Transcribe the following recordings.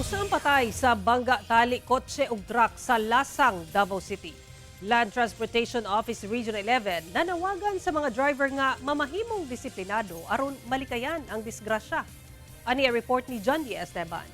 Dos ang patay sa bangga tali kotse ug truck sa Lasang, Davao City. Land Transportation Office Region 11 nanawagan sa mga driver nga mamahimong disiplinado aron malikayan ang disgrasya. Ani ang report ni John D. Esteban.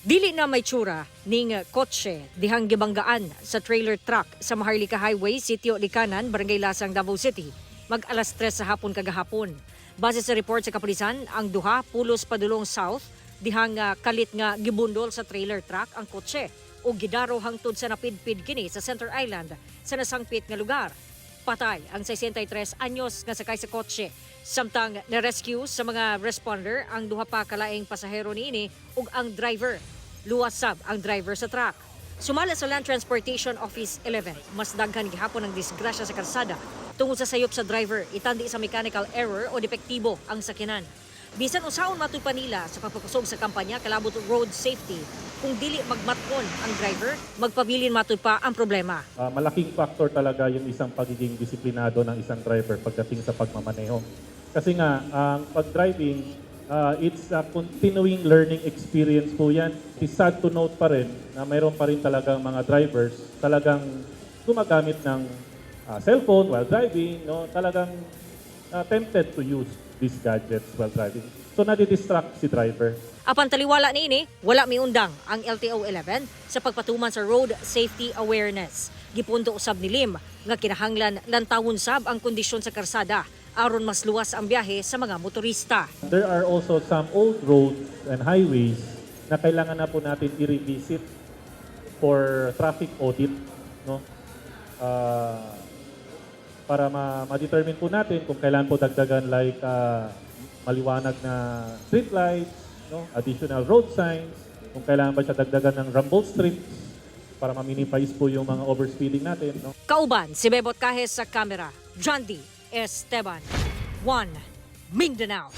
Dili na may tsura ning kotse dihang gibanggaan sa trailer truck sa Maharlika Highway, Sitio Likanan, Barangay Lasang, Davao City, mag alas 3 sa hapon kagahapon. Base sa report sa kapulisan, ang duha pulos padulong south dihang kalit nga gibundol sa trailer truck ang kotse ug gidaro hangtod sa napidpid kini sa Center Island sa nasangpit nga lugar. Patay ang 63 anyos nga sakay sa kotse. Samtang na-rescue sa mga responder ang duha pa kalaing pasahero niini ug ang driver. Luwas sab ang driver sa truck. Sumala sa Land Transportation Office 11, mas daghan gihapon ang disgrasya sa karsada tungod sa sayop sa driver, itandi sa mechanical error o depektibo ang sakyanan. Bisan unsaon matud pa nila sa pagpakusog sa kampanya kalabot road safety, kung dili magmatkon ang driver, magpabilin matud pa ang problema. Malaking factor talaga yung isang pagiging disiplinado ng isang driver pagdating sa pagmamaneho. Kasi nga, ang pag-driving, it's a continuing learning experience po yan. It's sad to note pa rin na mayroon pa rin talagang mga drivers talagang gumagamit ng cellphone while driving, no? Talagang tempted to use these gadgets while driving. So, nadidistract si driver. Apan taliwala niini, wala miundang ang LTO 11 sa pagpatuman sa road safety awareness. Gipunto usab ni Lim nga kinahanglan lantawon sab ang kondisyon sa karsada aron mas luwas ang biyahe sa mga motorista. There are also some old roads and highways na kailangan na po natin i-revisit for traffic audit, no? Para ma-determine po natin kung kailan po dagdagan, like maliwanag na street lights, no? Additional road signs, kung kailangan ba siya dagdagan ng rumble strips para ma-minimize po yung mga overspeeding natin, no? Kauban si Bebot Cajes sa kamera, John D. Esteban, 1 Mindanao.